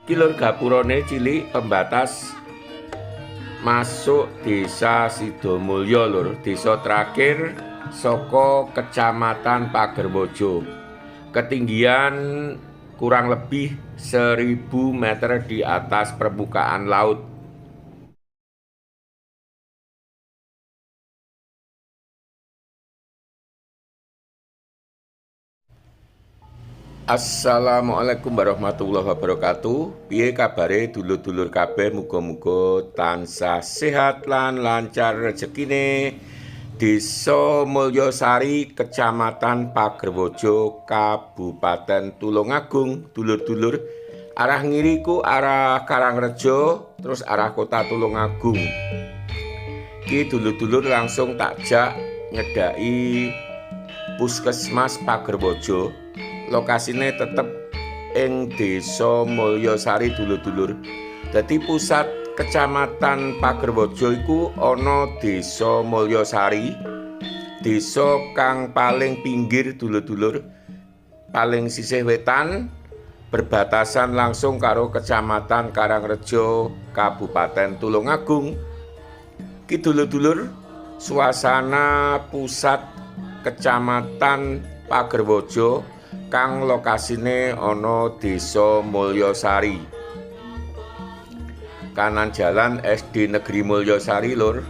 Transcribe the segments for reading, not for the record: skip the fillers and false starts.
Iki lur gapurane cilik pembatas masuk Desa Sidomulyo lur, desa terakhir saka Kecamatan Pagerwojo. Ketinggian kurang lebih 1000 meter di atas permukaan laut. Assalamualaikum warahmatullahi wabarakatuh. Piye kabare dulur-dulur kabeh, muga-muga tansah sehat lan lancar rezekine. Desa Mulyosari, Kecamatan Pagerwojo, Kabupaten Tulungagung. Dulur-dulur, arah ngiriku arah Karangrejo, terus arah kota Tulungagung. Ki dulur-dulur langsung tak jak nyedaki Puskesmas Pagerwojo. Lokasine tetep ing Desa Mulyosari dulur-dulur. Dadi pusat Kecamatan Pagerwojo iku ana Desa Mulyosari, desa kang paling pinggir dulur-dulur, paling sisih wetan, berbatasan langsung karo Kecamatan Karangrejo, Kabupaten Tulungagung. Ki dulur-dulur, suasana pusat Kecamatan Pagerwojo kang lokasine ana Desa Mulyosari. Kanan jalan SD Negeri Mulyosari lur.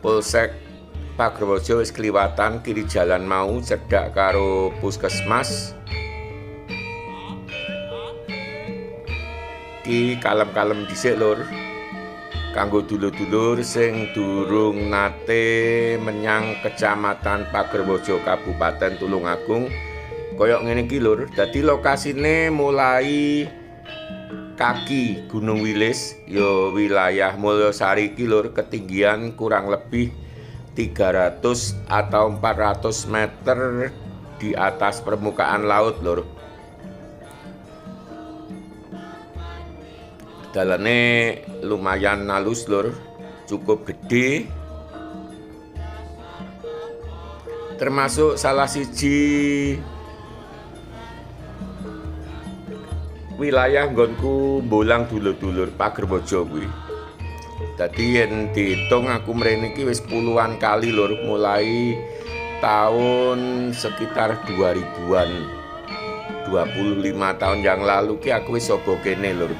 Polsek Pagerwojo wis kliwatan, kiri jalan mau cedhak karo puskesmas. Ki kalem-kalem dhisik lur. Kanggo dulur-dulur sing durung nate menyang Kecamatan Pagerwojo Kabupaten Tulungagung koyok ngene iki lur. Dadi lokasine mulai kaki Gunung Wilis ya wilayah Mulyosari iki lur, ketinggian kurang lebih 300 atau 400 meter di atas permukaan laut lur. Dalane lumayan halus lur, cukup gede. Termasuk salah siji wilayah nggonku mbolang dulur-dulur, Pagerwojo kuwi. Dadi yen diitung aku mrene iki wis puluhan kali lur, mulai tahun sekitar 2000-an. 25 tahun yang lalu ki aku wis sobo kene lur.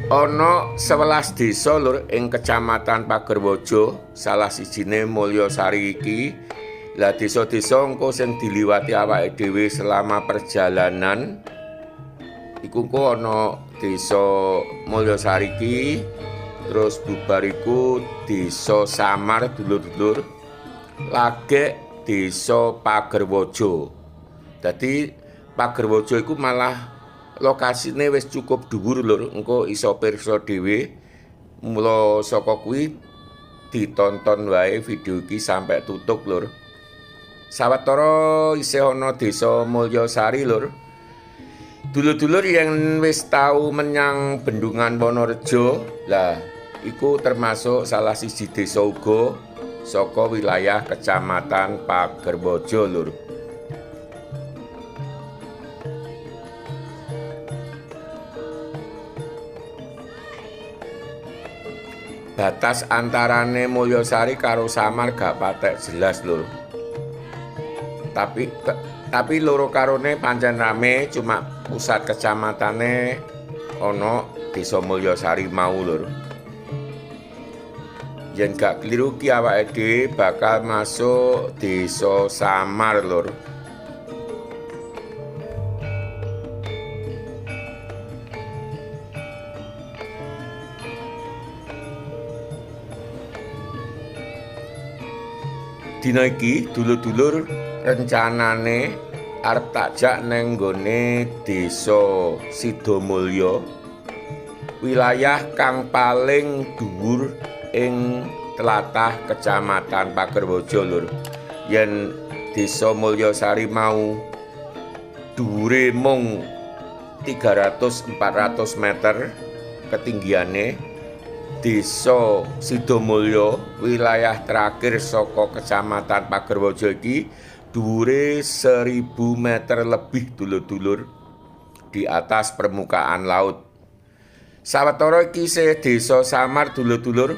Ana 11 desa lur ing Kecamatan Pagerwojo, salah sijine Mulyosari iki. Lah desa-desa engko sing diliwati awake dhewe selama perjalanan iku engko ana Desa Mulyosari iki, terus bubar iku Desa Samar dulur-dulur, lagek Desa Pagerwojo. Dadi Pagerwojo iku malah lokasine wis cukup dhuwur lur, engko iso pirsa dhewe. Mula saka kuwi ditonton wae video iki sampai tutup lur. Sawetara isih ana Desa Mulyosari lur. Dulur-dulur yang wis tau menyang Bendungan Wonorejo, lah iku termasuk salah siji desa uga saka wilayah Kecamatan Pagerwojo lur. Batas antarane Mulyosari karo Samar gak patek jelas lur. Tapi loro karone pancen rame, cuma pusat kecamatane ana Desa Mulyosari mau lur. Yen gak keliru ki awake dhewe bakal masuk Desa Samar lur. Dina iki dulur-dulur rencanane arep takjak neng nggone Desa Sidomulyo, wilayah kang paling dhuwur ing tlatah Kecamatan Pagerwojo lur. Yen Desa Mulyosari mau dhuwure mung 300-400 meter ketinggiane, Desa Sidomulyo wilayah terakhir saka Kecamatan Pagerwojo iki Dhuwure 1000 meter lebih, dulur-dulur, di atas permukaan laut. Sawetara iki isih Desa Samar, dulur-dulur.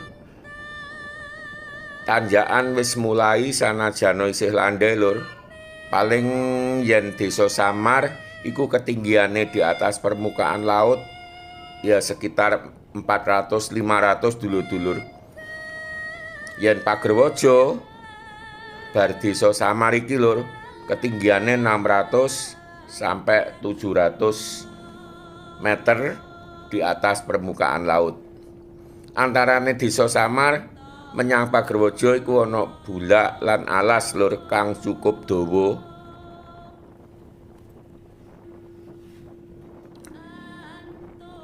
Tanjakan wis mulai, sanajan isih landai, lur. Paling yen Desa Samar iku ketinggiane di atas permukaan laut ya sekitar 400 500, dulur-dulur. Yen Pagerwojo bar Desa Samar iki, lur, ketinggiane 600 sampai 700 meter di atas permukaan laut. Antarane Desa Samar menyang Pagerwojo iku ana bulak lan alas, lur, kang cukup dawa.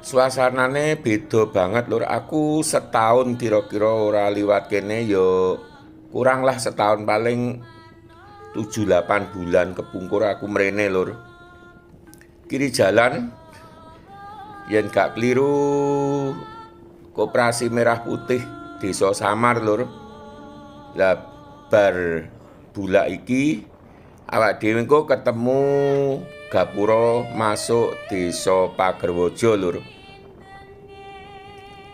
Suasanane beda banget, lur. Aku setahun kira-kira ora liwat kene, ya kurang lah setahun, paling 7-8 bulan kepungkur aku mrene, lur. Kiri jalan yen gak keliru Koperasi Merah Putih Desa Samar, lur. Lah, bar bulak iki awak dhewe engko ketemu gapura masuk Desa Pagerwojo, lur.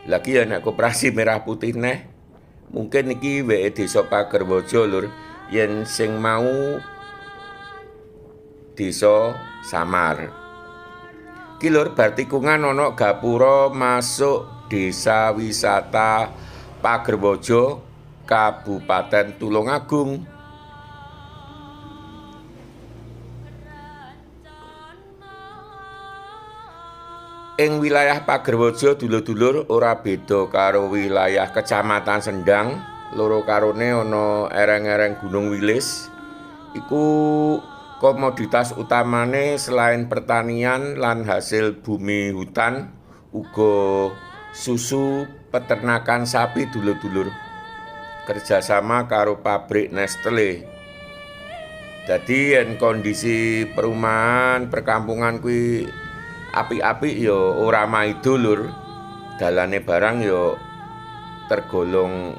Lagi ya nek Koperasi Merah Putih neh, mungkin iki weke Desa Pagerwojo, lur. Yen sing mau Desa Samar. Ki, lur, bar tikungan ana gapura masuk Desa Wisata Pagerwojo, Kabupaten Tulungagung. Ing wilayah Pagerwojo, dulur-dulur, ora beda karo wilayah Kecamatan Sendang, loro karone ana ereng-ereng Gunung Wilis. Iku komoditas utamane selain pertanian lan hasil bumi hutan uga susu, peternakan sapi, dulur-dulur. Kerjasama karo pabrik Nestle. Dadi yen kondisi perumahan, perkampungan kuwi apik-apik ya ora maido, lur. Dalane barang ya tergolong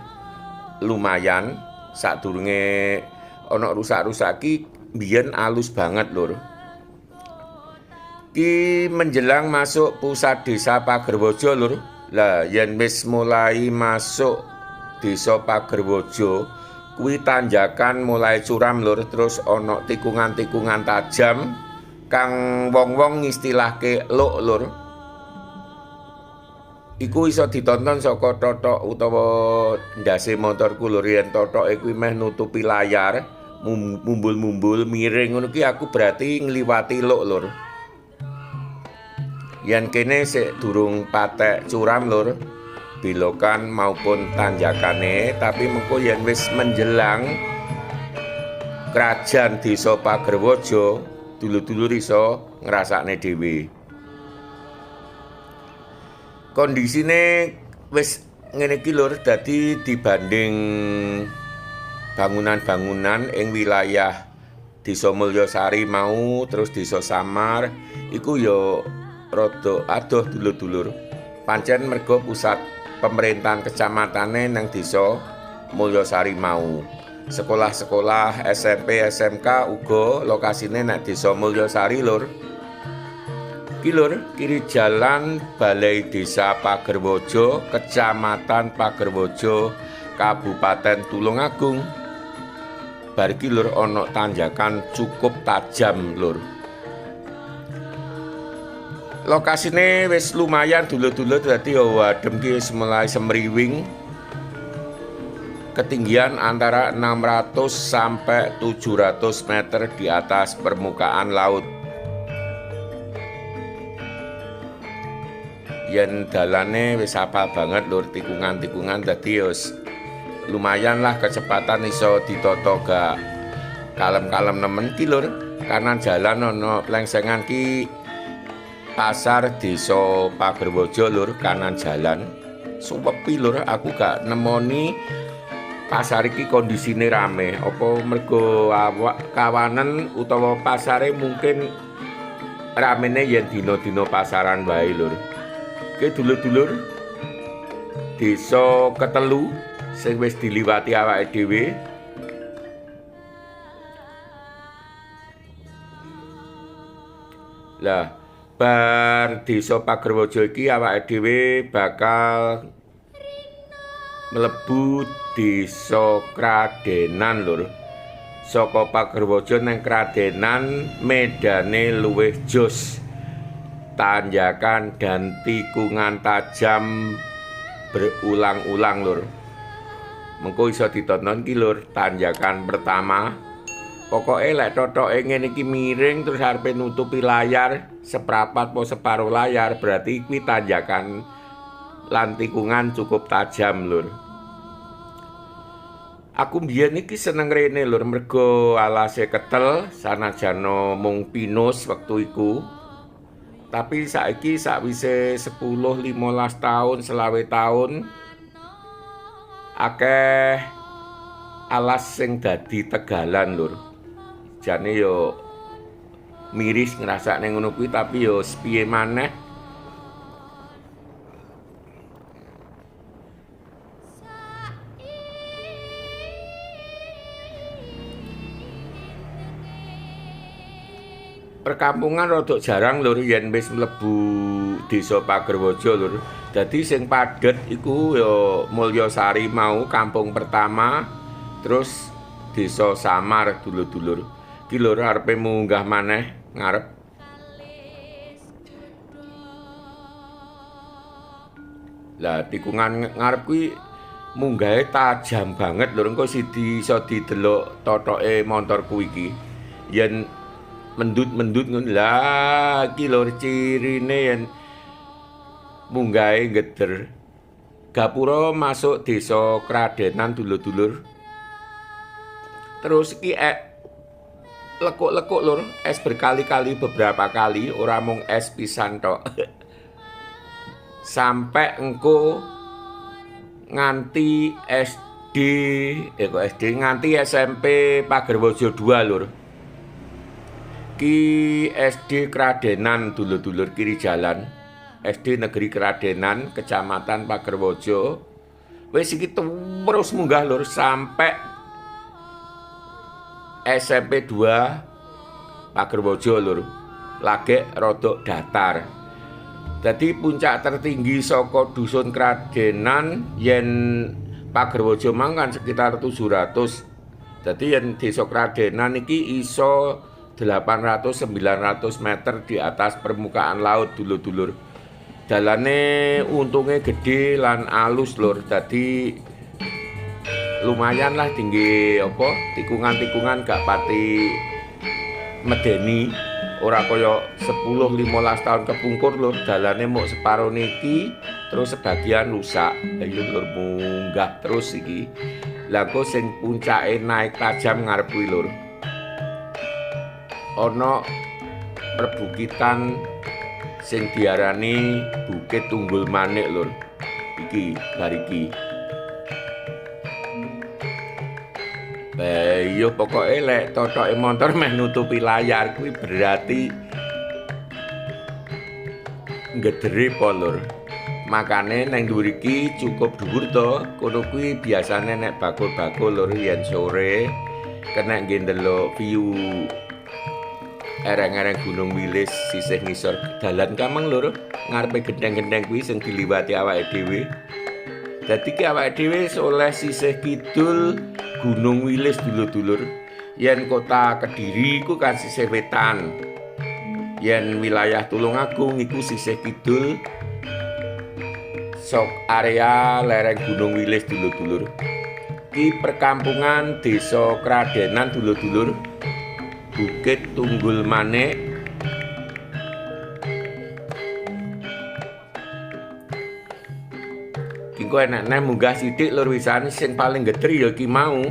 lumayan, sadurunge ana rusak-rusak ki biyen alus banget, lur. Ki menjelang masuk pusat Desa Pagerwojo, lur. Lah, yen wis mulai masuk Desa Pagerwojo kuwi tanjakan mulai curam, lur, terus ana tikungan-tikungan tajam kang wong-wong ngistilahke luk, lur. Iku iso ditonton saka totok utawa ndase motorku, lur. Yen totoke kuwi meh nutupi layar, mumbul-mumbul miring ngono ki aku berarti ngliwati luk, lur. Yen kene sik durung patek curam, lur, belokan maupun tanjakane, tapi mengko yen wis menjelang kerajaan Desa Pagerwojo, dulur-dulur iso ngrasakne dhewe. Kondisine wis ngene iki, lur, dadi dibanding bangunan-bangunan ing wilayah Desa Mulyasari mau, terus Desa Samar iku ya rada adoh, dulur-dulur. Pancen mergo pusat pemerintahan kecamatane nang Desa Mulyasari mau. Sekolah-sekolah SMP, SMK uga lokasine nang Desa Mulyasari, lur. Ki, lur, kiri jalan Balai Desa Pagerwojo, Kecamatan Pagerwojo, Kabupaten Tulungagung. Bar iki, lur, ana tanjakan cukup tajam, lur. Lokasine wis lumayan, dulur-dulur, dadi adem ki wis mulai semriwing. Ketinggian antara 600 sampai 700 meter di atas permukaan laut. Yen dalane wis apal banget, lur, tikungan-tikungan, dadi wis lumayan lah kecepatan iso ditata gak kalem-kalem nemen. Ki, lur, kanan jalan ana plengsengan, ki pasar Desa Pagerwojo, lur, kanan jalan. Suwepi, lur, aku gak nemoni pasar iki kondisine rame. Apa mergo awak kawanen utawa pasare mungkin ramene yen dina-dina pasaran wae, lur. Oke, dulur-dulur, desa ketelu sing wis diliwati awake dhewe. Lah, bar Desa Pagerwojo iki awake dhewe bakal mlebu Desa Kradenan lur. Saka Pagerwojo nang Kradenan medane luwih jos. Tanjakan dan tikungan tajam berulang-ulang lur. Mengko iso ditonton ki lur tanjakan pertama. Pokoke lek totoke ngene iki miring terus arepe nutupi layar seprapat po separo layar, berarti kuwi tanjakan lan tikungan cukup tajam lur. Aku mbiyen iki seneng rene lur mergo alase ketel sanajana mung pinus wektu iku. Tapi saiki sakwise 10 15 tahun, selawe tahun akeh alas sing dadi tegalan lur. Jane yo miris ngrasakne ngono kuwi, tapi yo piye maneh. Perkampungan rodok jarang lur yen wis mlebu Desa Pagerwojo lur. Dadi sing padhet iku ya Mulyosari mau kampung pertama, terus Desa Samar dulur-dulur. Iki lur arepe munggah maneh ngarep. Lah tikungan ngarep kuwi munggahe tajam banget lur, engko iso didelok totoke montorku iki. Yen mendut-mendut ngono. Lah iki lur cirine yen munggahe ngeder. Gapura masuk Desa Kradenan dulur-dulur. Terus iki lekuk-lekuk lur, es berkali-kali beberapa kali, ora mung es pisan tok. Sampai engko nganti SD, kok SD nganti SMP Pagerwojo 2 lur. Ki SD Kradenan dulur-dulur kiri jalan. SD Negeri Kradenan, Kecamatan Pagerwojo. Wis iki terus munggah lur sampai SMP 2 Pagerwojo lur. Lagek rodok datar. Dadi puncak tertinggi saka dusun Kradenan yen Pagerwojo mang kan sekitar 700. Dadi yen Desa Kradenan iki iso 800-900 meter di atas permukaan laut dulur-dulur. Dalane untunge gede lan alus lur. Dadi lumayan lah tinggi apa tikungan-tikungan gak pati medeni, ora kaya 10-15 tahun kepungkur lur, dalane muk separo niki terus sebagian rusak. Ayo lur munggah terus iki. Lah kok sing puncake naik tajam ngarep kuwi lur. Ana perbukitan sing diarani Bukit Tunggul Manik lur. Iki bar iki. Yo pokoke lek totoke montor meh nutupi layar kuwi berarti ngedere po lur. Makane nang dhuwur iki cukup dhuwur to, kono kuwi biasane nek bakul-bakul lur yen sore kena nggih ndelok view ereng-ereng Gunung Wilis sisih ngisor dalan kameng lur, ngarepe gendeng-gendeng kuwi sing diliwati awake dhewe. Dadi ki awake dhewe oleh sisih kidul Gunung Wilis dulur-dulur. Yen kota Kediri iku kan sisih wetan. Yen wilayah Tulungagung iku sisih kidul sok area lereng Gunung Wilis dulur-dulur. Ki perkampungan Desa Kradenan dulur-dulur. Bukit Tunggul Manik. Ki engko enak neh munggah sithik lur wisan sing paling gedhe ya iki mau.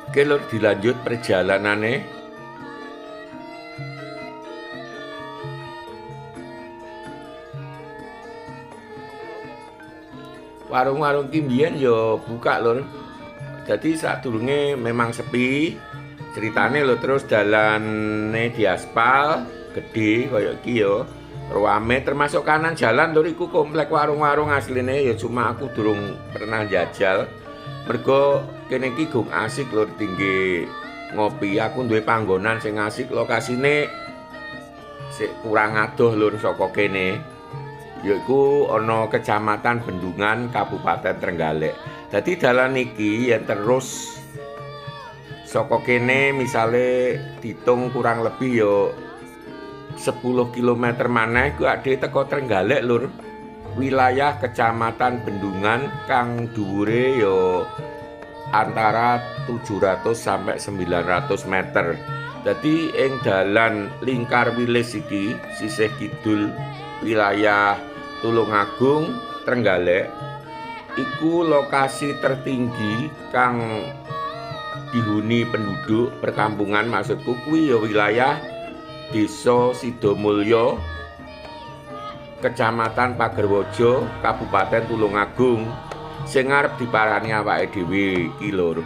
Oke lur, dilanjut perjalanane. Warung-warung ki mbiyen ya buka lur. Jadi sadurunge memang sepi ceritane lho, terus dalane diaspal gede kaya iki ya. Ruame termasuk kanan jalan lur, iku komplek warung-warung asline ya, cuma aku durung pernah jajal. Mergo kene iki gong asik lur tinggi ngopi, aku duwe panggonan sing asik, lokasine sik kurang adoh lur saka kene. Yaiku ana Kecamatan Bendungan, Kabupaten Trenggalek. Dadi dalan iki yen terus saka kene misale ditung kurang lebih ya 10 km maneh ku ade teko Trenggalek lur. Wilayah Kecamatan Bendungan kang dhuwure ya antara 700 sampai 900 meter. Dadi ing dalan Lingkar Wilis iki sisih kidul wilayah Tulungagung Trenggalek iku lokasi tertinggi kang dihuni penduduk perkampungan, maksudku kuwi ya wilayah Desa Sidomulyo, Kecamatan Pagerwojo, Kabupaten Tulungagung, sing arep diparani awake dhewe iki lur.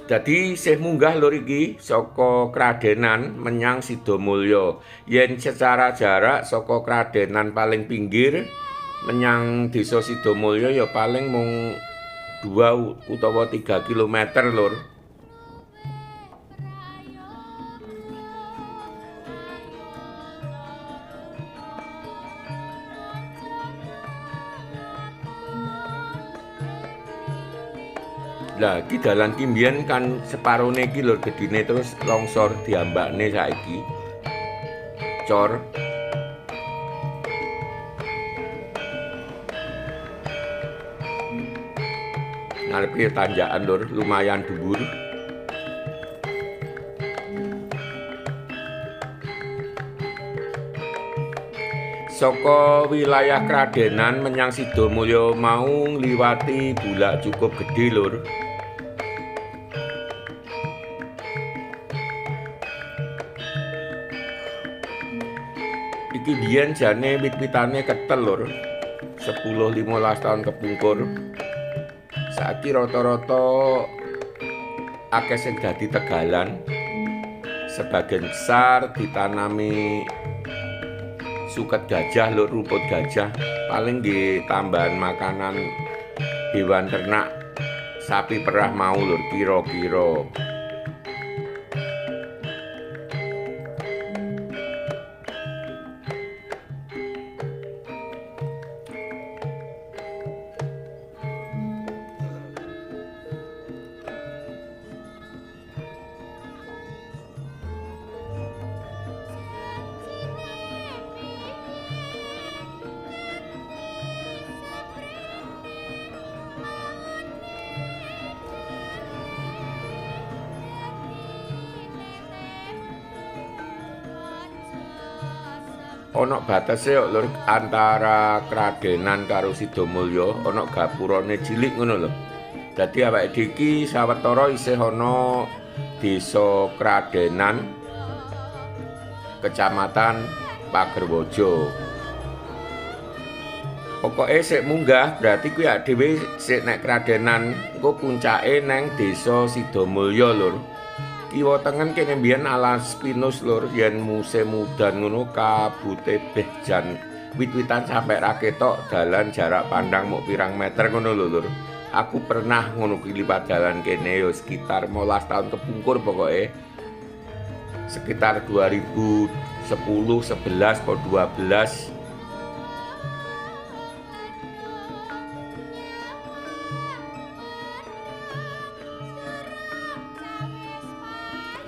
Dadi isih munggah lur iki saka Kradenan menyang Sidomulyo. Yen secara jarak saka Kradenan paling pinggir menyang Desa Sidomulyo ya paling mung 2 utawa 3 kilometer lur. Lah iki dalan ki mbiyen kan separone iki lur gedine terus longsor diambakne saiki. Cor. Ngarepe tanjakan lur lumayan dhuwur. Saka wilayah Kradenan menyang Sidomulyo mau ngliwati bulak cukup gedhe lur. Iki biyen jane wit-witane ketel lur. 10-15 tahun kepungkur. Saiki rata-rata akeh sing dadi tegalan. Sebagian besar ditanami suket gajah lur, rumput gajah. Paling nggih tambahan makanan hewan ternak sapi perah mau lur kira-kira. Ana batese kok lur antara Kradenan karo Sidomulyo, ana gapurane cilik ngono lho. Dadi awake dhewe iki sawetara isih ana Desa Kradenan, Kecamatan Pagerwojo. Pokoke sik munggah berarti kuwi awake dhewe sik nek Kradenan engko puncake nang Desa Sidomulyo lur. Kiwa tengen kene mbiyen alas pinus lur, yen musim udan ngono kabute beh jan wit-witan sampe ra ketok, dalan jarak pandang muk pirang meter ngono lho lur. Aku pernah ngono kuwi liwat dalan kene ya sekitar 15 tahun kepungkur pokoke. Sekitar 2010, 11 atau 12.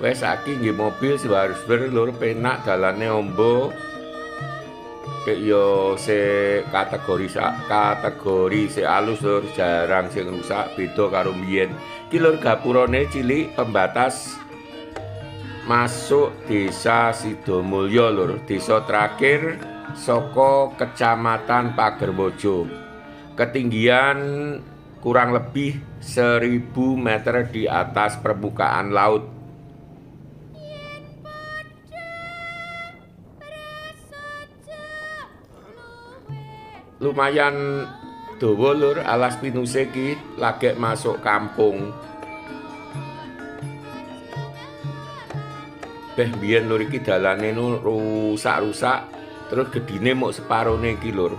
Wes saiki nggih mobil harus lur, penak dalane ombo. Kek yo se kategori kategori se alus lur, jarang sing rusak, beda karo mbiyen. Iki lur gapurane cilik pembatas masuk Desa Sidomulyo lur, desa terakhir saka Kecamatan Pagerwojo. Ketinggian kurang lebih 1000 meter di atas permukaan laut. Lumayan dawa lur alas pinuse iki lagek masuk kampung. Beh biyen lur iki dalane nu rusak-rusak, terus gedine muk separone iki lur.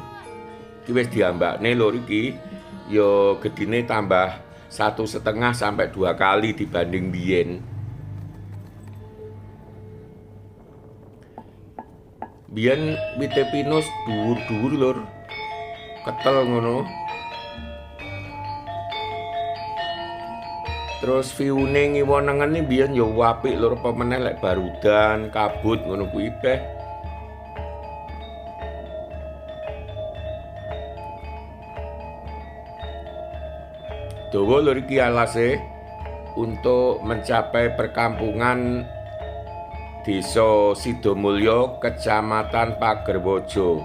Iki wis diambakne lur iki, ya gedine tambah 1,5 sampai 2 kali dibanding biyen. Biyen wite pinus dhuwur-dhuwur lur, ketel ngono. Terus view-ne ngiwa nengen iki biyen ya apik lur, apa meneh lek barudan, kabut ngono kuwi beh. Dawa lur iki alase untuk mencapai perkampungan Desa Sidomulyo, Kecamatan Pagerwojo.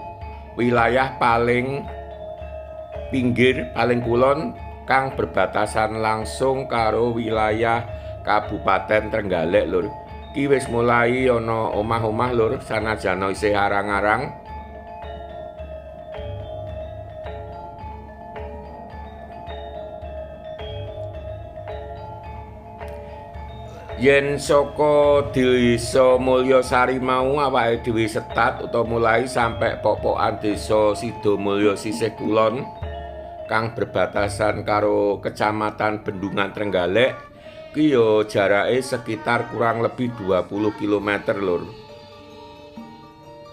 Wilayah paling pinggir, paling kulon kang berbatasan langsung karo wilayah Kabupaten Trenggalek lur. Ki wis mulai ana omah-omah lur, sanajan isih arang-arang. Yen saka Desa Mulyasari mau awake dhewe setat utawa mulai sampai popokan Desa Sidomulyo sisih kulon kang berbatasan karo Kecamatan Bendungan Trenggalek ki yo jarake sekitar kurang lebih 20 kilometer lur.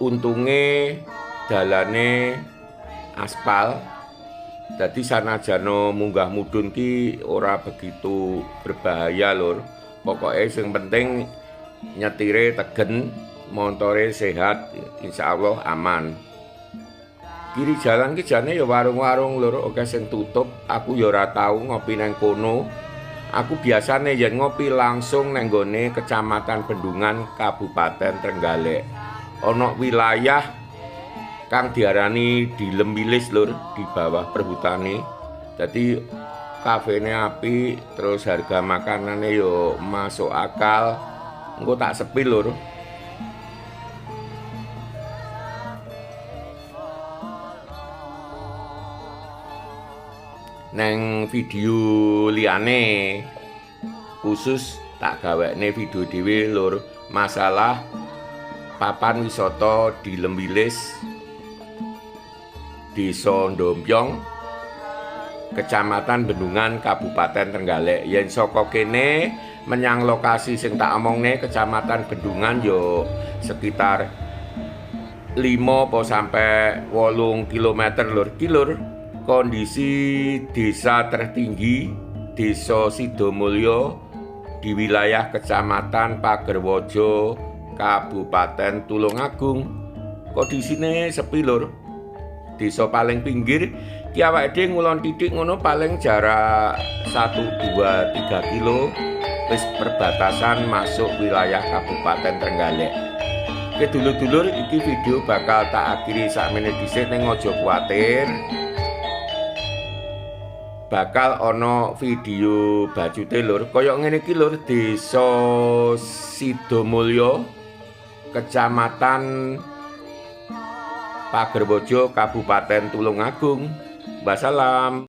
Untunge dalane aspal, dadi sanajana munggah mudhun ki ora begitu berbahaya lur. Pokoke sing penting nyetire tegen, montore sehat, insyaallah aman. Kiri jalan ki jane ya warung-warung lur, oke sing tutup. Aku ya ora tau ngopi nang kono. Aku biasane yen ngopi langsung nang nggone Kecamatan Bendungan, Kabupaten Trenggalek. Ana wilayah kang diarani Dilemwilis lur, di bawah perhutani. Dadi kafene apik, terus harga makanane yo masuk akal. Engko tak sepi lur. Neng video liyane khusus tak gawekne video dhewe lur, masalah papan wisata Dilemwilis, Desa Ndompyong, Kecamatan Bendungan, Kabupaten Trenggalek. Yen saka kene menyang lokasi sing tak omongne Kecamatan Bendungan yo sekitar 5 apa sampai 8 kilometer lur. Ki lur, kondisi desa tertinggi Desa Sidomulyo di wilayah Kecamatan Pagerwojo, Kabupaten Tulungagung. Kondisine sepi lur. Desa paling pinggir ki awake dhewe ngulon titik ngono paling jarak 1, 2, 3 kilo wis perbatasan masuk wilayah Kabupaten Trenggalek. Oke dulur-dulur, iki video bakal tak akhiri sakmene dhisik, ning aja kuwatir. Bakal ana video bacute lur. Kaya ngene iki lur, Desa Sidomulyo, Kecamatan Pagerwojo, Kabupaten Tulungagung. Wassalam.